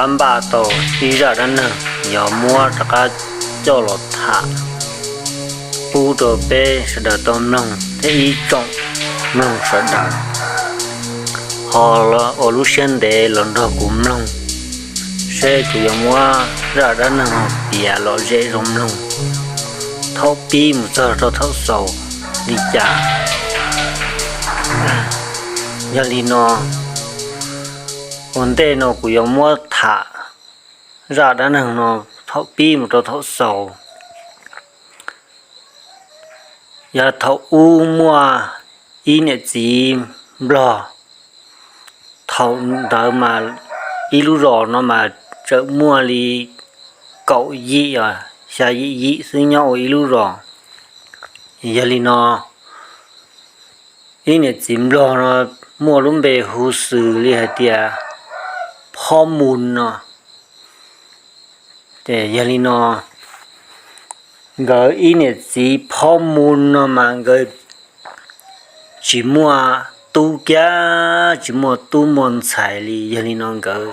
qab npaj tau ib zaj dab neeg yog muab rov qab coj los tham pub rau peb sawv daws tau mloog thiab ib tsoom mloog sawv daws ho ua lub siab ntev los nrog kuv mloog, seb kuv yuav muab zaj dab neeg no piav lom zem zoo mloog thaum pib mus txog rau thaum xaus li cas. Yog li no, ua ntej no kuv yuav muab tham zaj dab neeg no thaum pib mus rau thaum xaus. Yog thaum ub muaj ib niam txiv nplog, thaum ntawd mas ib lub zos no mas tseem muaj li kaum yim os xya yim yim xwb nyob ua ib lub zos. Yog li no, ib niam txiv nplog no muaj lub npe hu xws li hais tias Phob Mus no. Ces yog li no, nkawd ib niam txiv Phob Mus no mas nkawd tsis muaj tub kiag, tsis muaj tub muaj ntxhais li. Yog li no nkawd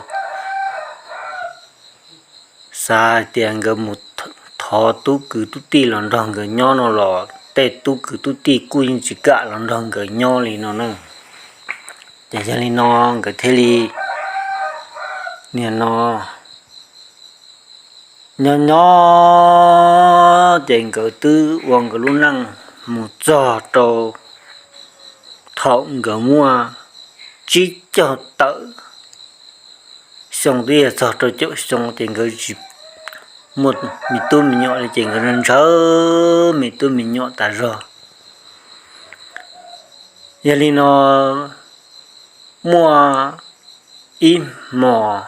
xav hais tias nkawd mus thov tub kwv tub tij los nrog nkawd nyob no los tej tub kwv tub tij kuj yeej tsis kam los nrog nkawd nyob li no na. Ces yog li no nkawd thiaj li nim no nyob nyob ces nkawd twb ua nkawd lub neej mus txog rau thaum nkawd muaj tsib caug tawm xyoo twb yog txog rau caum xyoo ces nkawd tsis muaj me tub me nyuam li ces nkawd ntshaw me tub me nyuam tas zog. Yog li no muaj ib hmos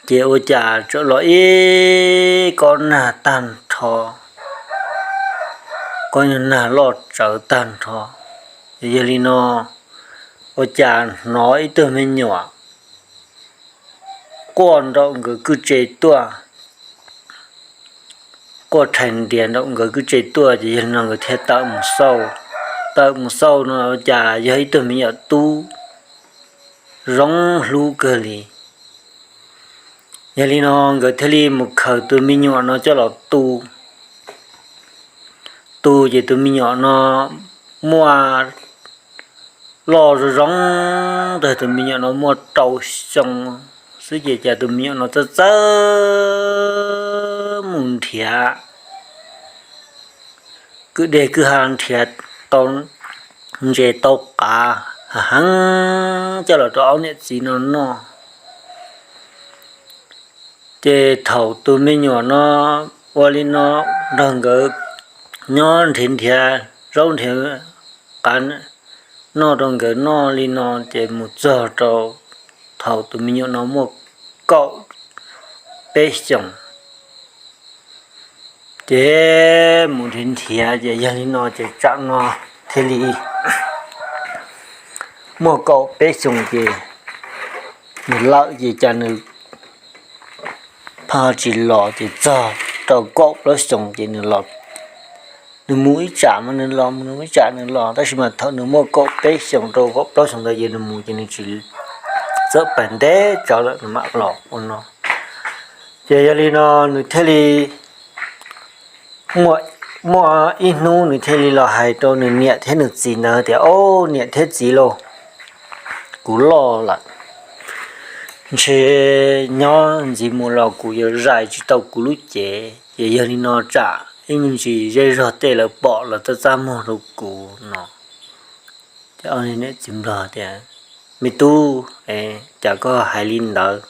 ces ua cas txawm los ib kob nag tag nrho, kob nag loj tsawv tag nrho. Yog li no ua cas hnov ib tug me nyuam quaj nraum nkawd kwj tse tuaj, quaj rhais nrias nraum nkawd kwj tse tuaj ces yog li no nkawd thiaj tawm mus xauj. Tawm mus xauj no ua cas yog ib tug me nyuam tub zoo hlub kawg li. Yog li no nkawd thiaj li mus khaws tus me nyuam no coj los tu. Tu ces tus me nyuam no muaj loj zoo zoo, tag tus me nyuam no muaj rau xyoo xwb ces cas tus me nyuam no txawj txawj mus nrhiav kwj deg kwj ha, nrhiav tau ntses tau qav heev coj los rau ob niam txiv no noj. Ces thaum tus me nyuam no ua li no nrog nkawd nyob nrhiav nrhiav zaub nrhiav qav noj rau nkawd noj li no ces mus txog rau thaum tus me nyuam no muaj kaum peb xyoos ces mus nrhiav nrhiav ces yog li no ces tsam no thiaj li muaj kaum peb xyoos ces nws lawm ces cas nws pha tsis los ces txog rau kaum plaub xyoos ces nws los. Nws mus ib tsam mas nws los, nws mus ib tsam nws los, tab sis mas thaum nws muaj kaum peb xyoos rau kaum plaub xyoos ntawd ces nws mus ces nws tsis txawj pais ntev tsawv lawm nws mam los ua no. Ces yog li no nws thiaj li muaj, muaj ib hnub nws thiaj li los hais rau nws niam thiab nws txiv ntawd tias, Au, niam thiab txiv lauj, kuv loj lawm, ntshe nyob ntxiv mus los kuv yuav zais tsis tau kuv lub cev, ces yog li no tsam ib me ntsis zej zog tej lawv pom los txaj txaj muag rau kuv no. Ces niam txiv nplog tias, Me tub, cas koj hais li ntawd?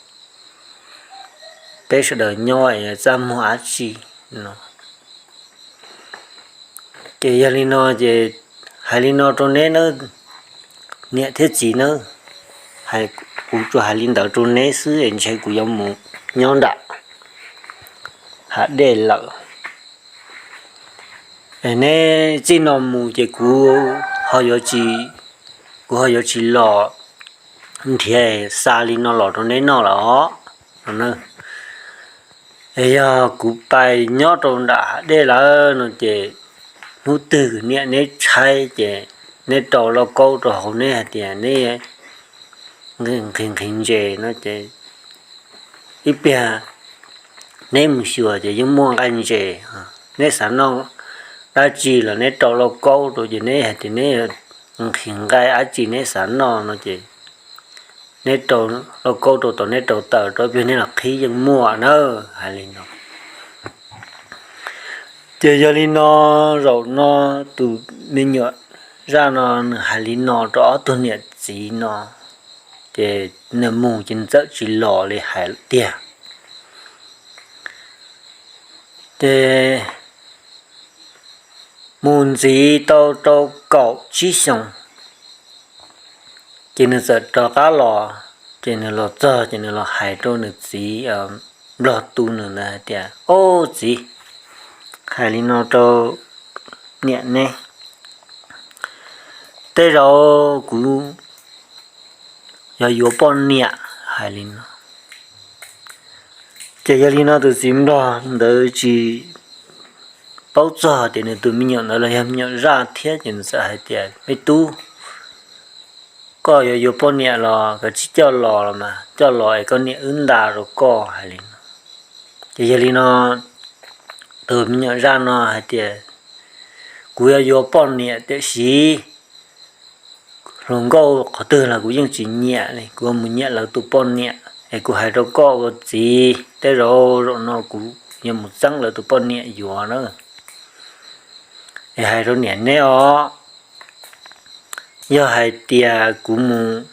Peb sawv daws nyob txaj muag dab tsi no? Ces yog li no ces hais li no rau neb nawb, niam thiab txiv nawb, kuv tsuas hais li ntawd rau neb xwb es ntshe kuv yuav mus nyob nram hav dej lawm. Neb txij no mus ces kuv, kuv ho yuav tsis los nrhiav xa li no los rau neb noj lawm os. Es yog kuv pais nyob rau nram hav dej lawm no ces hnub twg niam neb tshaib ces neb rau lauj kaub rau hauv neb hais tias neb nqhis nqhis ntses no ces ib pliag neb mus xyuas ces yeej muaj nqaij ntses. Neb xav noj dab tsi los neb rau lauj kaub rau, ces neb hais tias neb nqhis nqaij dab tsi neb xav noj no ces neb rau lauj kaub rau tau, neb rau taws rau, ib pliag neb los qhib yeej muaj na. Hais li no. Ces yog li no, zaum no tus me nyuam zaj no nws hais li no rau ob tug niam txiv no, ces nws mus ces nws txawm tsis los li hais lawm tiag. Ces mus ntxiv tau rau kaum tsib xyoos, ces nws txawm rov qab los. Ces nws los txog ces nws los hais rau nws txiv nplog tu nws ntawd hais tias, Au txiv, hais li no rau niam neb, tej zaum kuv yog yuav poj niam, hais li no. Ces yog li no tus txiv nplog ntawd tsis paub txog tias nws tus me nyuam ntawd los yog me nyuam zaj thiab, ces nws txawm hais tias, Me tub, koj yuav yuav poj niam los koj tsis coj los los mas, coj los es koj niam wb nta rau koj, hais li no. Ces yog li no tus me nyuam zaj no hais tias, Kuv yuav yuav poj niam tiam sis hluas nkauj qhov twg los kuv yeej tsis nyiam li, kuv yuav mus nyiam lawv tus poj niam. Es kuv hais rau koj ua txiv, tej zaum zaum no kuv yuav mus txeeb lawv tus poj niam yuav na. Es hais rau niam neb os, yog hais tias kuv mus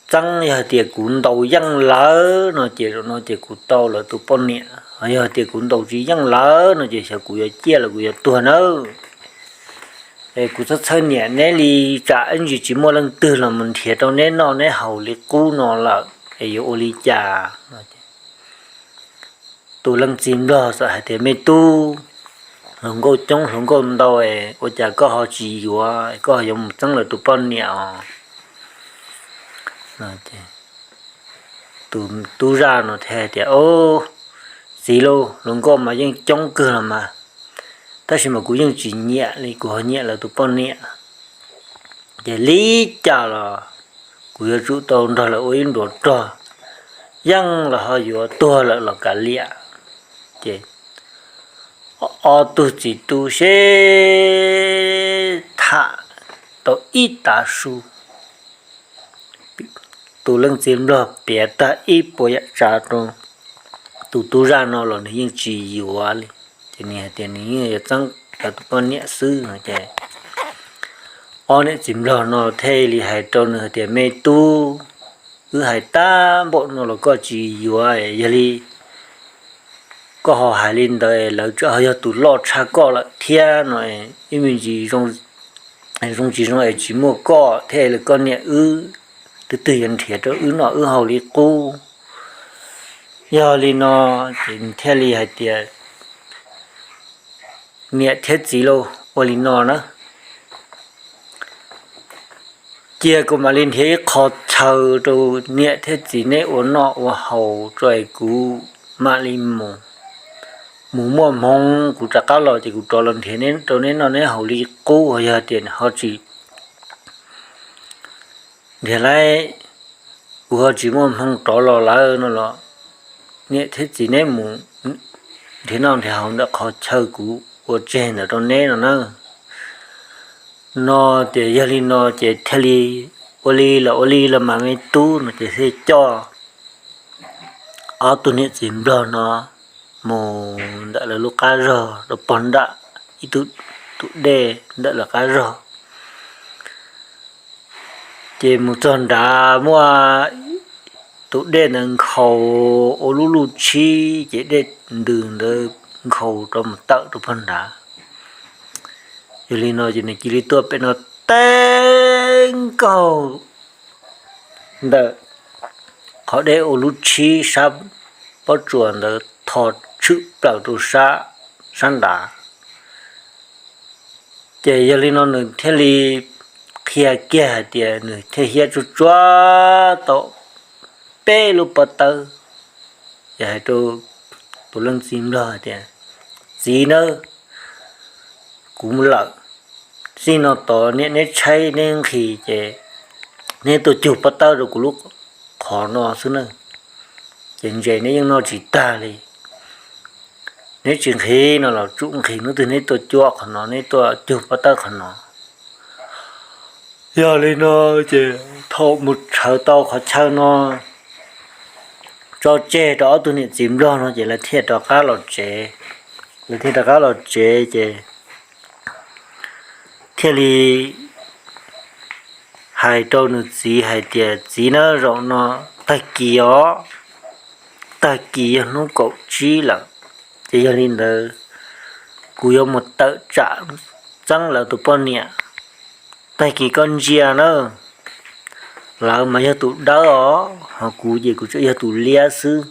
txeeb, yog hais tias kuv ntaus yeej lawv no ces zaum no ces kuv tau lawv tus poj niam. Yog hais tias kuv ntaus tsis yeej lawv no ces xyov kuv yuav ciaj los kuv yuav tuag nawb. Es kuv txhob txhawj niam neb li, tsam ib ntsis tsis muaj leej twg los mus nrhiav rau neb noj neb haus li qub no lawm es yuav ua li cas? Tus leej txiv nplog txawm hais tias, Me tub, hluas nkauj coob hluas nkauj ntau es ua cas koj ho tsis yuav, koj ho yuav mus txeeb lawv tus poj niam os? Tus tub zaj no thiaj tias, Au txiv lauj, hluas nkauj mas yeej coob kawg los mas, tab sis mas kuv yeej tsis nyiam li, kuv ho nyiam lawv tus poj niam. Ces li cas los kuv yuav tsum tau nrog lawv ua ib nruas rog, yeej los ho yuav tuag lawm los kav liam. Ces ob tug txiv tub sib tham tau ib tav su, tus leej txiv nplog piav tag ib puas yam tsav rau tus tub zaj no los nws yeej tsis yuav li. Ces nws hais tias nws yeej yuav txeeb lawv tus poj niam xwb no ces ob niam txiv nplog no thiaj li hais rau nws hais tias, Me tub, wb hais tag npaum no los koj tsis yuav, yog li koj ho hais li ntawd lawv tseem ho yog tus loj tshaj koj lawm thiab no, ib me ntsis zoo tsis zoo es tsis muaj koj thiab lawv koj niam wb, twb twg yuav nrhiav rau wb noj wb haus li qub. Yog li no ces thiaj li hais tias, Niam thiab txiv lauj, ua li no na, cia kuv mam li nrhiav ib qho chaw rau niam thiab txiv neb ua noj ua haus tso es kuv mam li mus. Mus muaj hmoo kuv rov qab los ces kuv rov los nrhiav rau neb noj neb haus li qub. Yog tias ho tsis nrhiav li, kuv ho tsis muaj hmoo rov los lawm no los niam thiab txiv neb mus nrhiav noj nrhiav haus ntawm qhov chaw kuv ua tseg ntawd rau neb no na. No ces yog li no ces thiaj li ua li los ua li los mas me tub no ces thiaj coj ob tug niam txiv nplog no mus ntawm lawv lub qab zog rau pog nram ib tug tus dej ntawm lawv qab zog. Ces mus txog nrad muaj tus dej ntawd nkhaus ua lub luj tshib ces dej ntws ntawd nkhaus rau mus tawm rau pog nrad. Yog li no ces nws cia li tuaj pem no teb nkaug ntawm qhov dej ua lub tshib sab pob tsuas ntawd tho tshwm plaws rau sab nrad. Ces yog li no nws thiaj li qhia kiag hais tias nws thiaj hiab tsuag tsuag tau peb lub pob tawb, ces hais rau tus leej txiv nplog tias, Txiv nawb, kuv mus lawm, txij no tod niam neb tshaib neb nqhis ces neb tuaj cug pob tawb rau kuv lub qhov no xwb na. ces ntses neb yeej noj tsis tag li. Neb tsis nqhis no los tsum nqhis hnub twg neb tuaj cuab qhov no, neb tuaj cug pob tawb qhov no. Yog li no ces thaum mus tshawv tau qhov chaw no tso tseg rau ob tug niam txiv nplog no ces lawv thiaj rov qab los tsev. Lawv thiaj rov qab los tsev ces thiaj li hais rau nws txiv hais tias, Txiv na, zaum no tag kis os, tag kis yog hnub kaum tsib lawm, ces yog li ntawd kuv yuav mus tawm tsam txeeb lawv tus poj niam. Tag kis koj ntsia na, lawv mas yog tus dawb os, ho kuv ces kuv tseem yog tus liab xwb.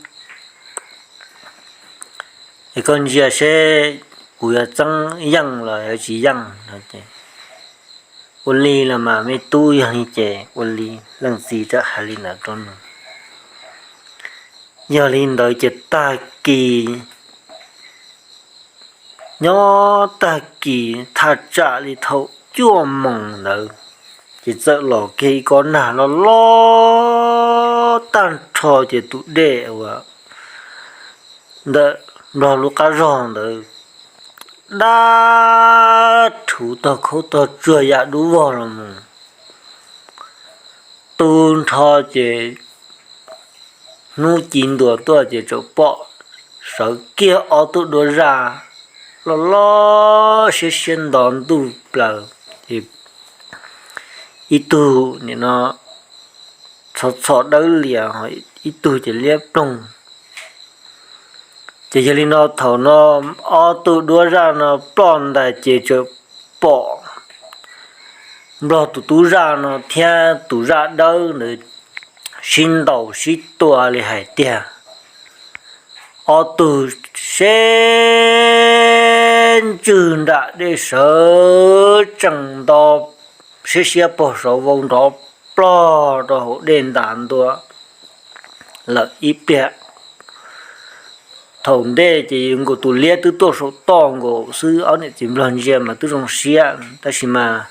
Es koj ntsia seb kuv yuav txeeb yeej los yuav tsis yeej no ces, Ua li los mas me tub, yog li ces ua li. Leej txiv txawm hais li ntawd rau nws. Yog li ntawd ces tag kis, nyob tag kis thaj tsam li thaum cuaj moos ntawd, ces txawm los kiag ib kob nag loj loj tag nrho ces tus dej uas ntawm nplog lub qab zog ntawd dab rhuv tog khaub tog tsuag yam dub vog los mus. Tu nrho ces hnub ci ntua tuaj ces txawm pom sawv kiag ob tug duab zaj loj loj siab siab nto ntuj plaws, ces ib tug nim no txho txho dawb lias, ib tug ces liab ploog. Ces yog li no thaum no ob tug duab zaj no ploj ntais ces txawm pom nplog tus tub zaj no thiab tus zaj dawb ntawd sib ntaus sib tua li hais tiag. Ob tug sib ntswg nram dej sawv tsees nto siab siab pog saud vau nrov plog rau hauv dej ntas ntua lawm ib pliag. Thaum ntej ces nkaus tus liab twb tuaj saum toj nkaus xwb, ob niam txiv nplog ntsia mas twb zoo siab, tab sis mas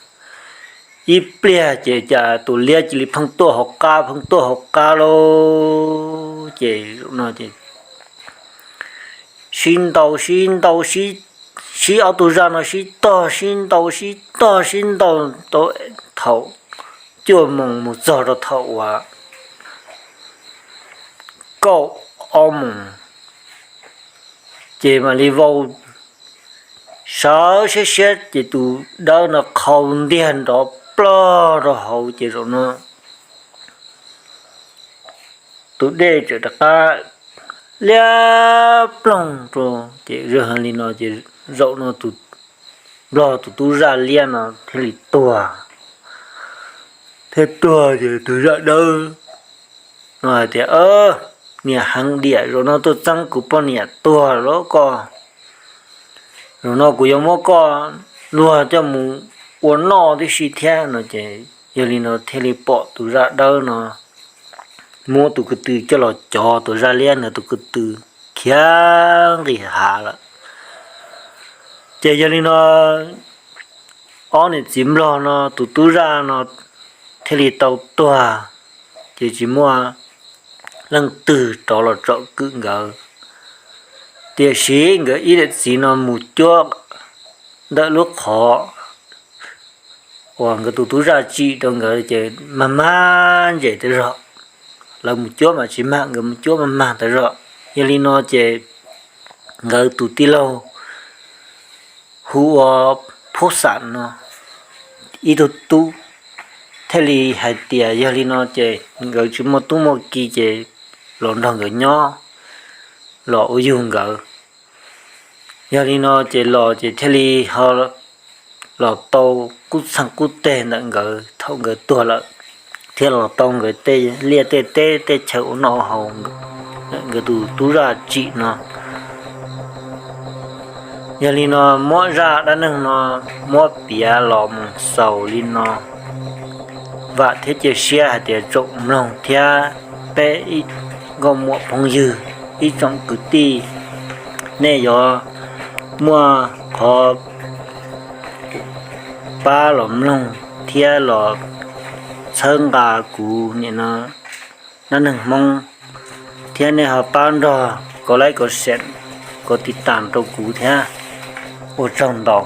ib pliag ces cas tus liab cia li pheej tuaj hauv qab, pheej tuaj hauv qab lauj. Ces zaum no ces sib ntaus sib ntaus sib, sib ob tug zaj no sib tog sib ntaus sib tog sib ntaus tau thaum cuaj moos mus txog rau thaum uas kaum ob moos, ces mam li vau sawv siab siab ces tus dawb no qhau ntiag nrov plog rau hauv ces zaum no tus dej txawm rov qab liab ploog rau. Ces yog li no ces zaum no tus nplog tus tub zaj liab no thiaj li tuag. Thiaj tuag ces tus zaj dawb no hais tias, Niam heev diam, zaum no tuaj txeeb kuv poj niam tuag lawm koj. Zaum no kuv yuav muab koj luag coj mus ua noj tib si thiab no ces yog li no thiaj li pom tus zaj dawb no muab tus ko tw coj los cov tus zaj liab ntawd tus ko tw khiav nqis hav lawm. Ces yog li no ob niam txiv nplog no tus tub zaj no thiaj li tau tuag, ces tsis muaj leej twg rov los tsom kwm nkawd. Tiam sis nkawd ib niam txiv no mus cuab ntawm lub qhov uas nkawd tus tub zaj tsim rau nkawd ces mag mag ntses tas zog. Lawv mus cuab mas tsis mag, nkawd mus cuab mas mag tas zog. Yog li no ces nkawd tus tij laug hu ua Phub Xam no ib tug tub thiaj li hais tias yog li no ces nkawd tsis muaj tub muaj ki ces los nrog nkawd nyob, los ua yug nkawd. Yog li no ces los ces thiaj li ho los tau qub txeeg qub teg ntawm nkawd thaum nkawd tuag lawm, thiab los tau nkawd tej liaj tej teb tej chaw ua noj ua haus nkawd tus tub zaj tsim no. Yog li no muab zaj dab neeg no muab piav los mus xaus li no. Vam thiab cia siab hais tias tsoom mloog thiab peb nkauj muam phooj ywg, ib tsoom kwv tij, nej yuav muaj qhov pab los mloog thiab los txhawb nqa kuv nim no dab neeg Hmoob thiab nej ho pab nrog kov like, kov share, kov tiv tam rau kuv thiab. Ua tsaug ntau.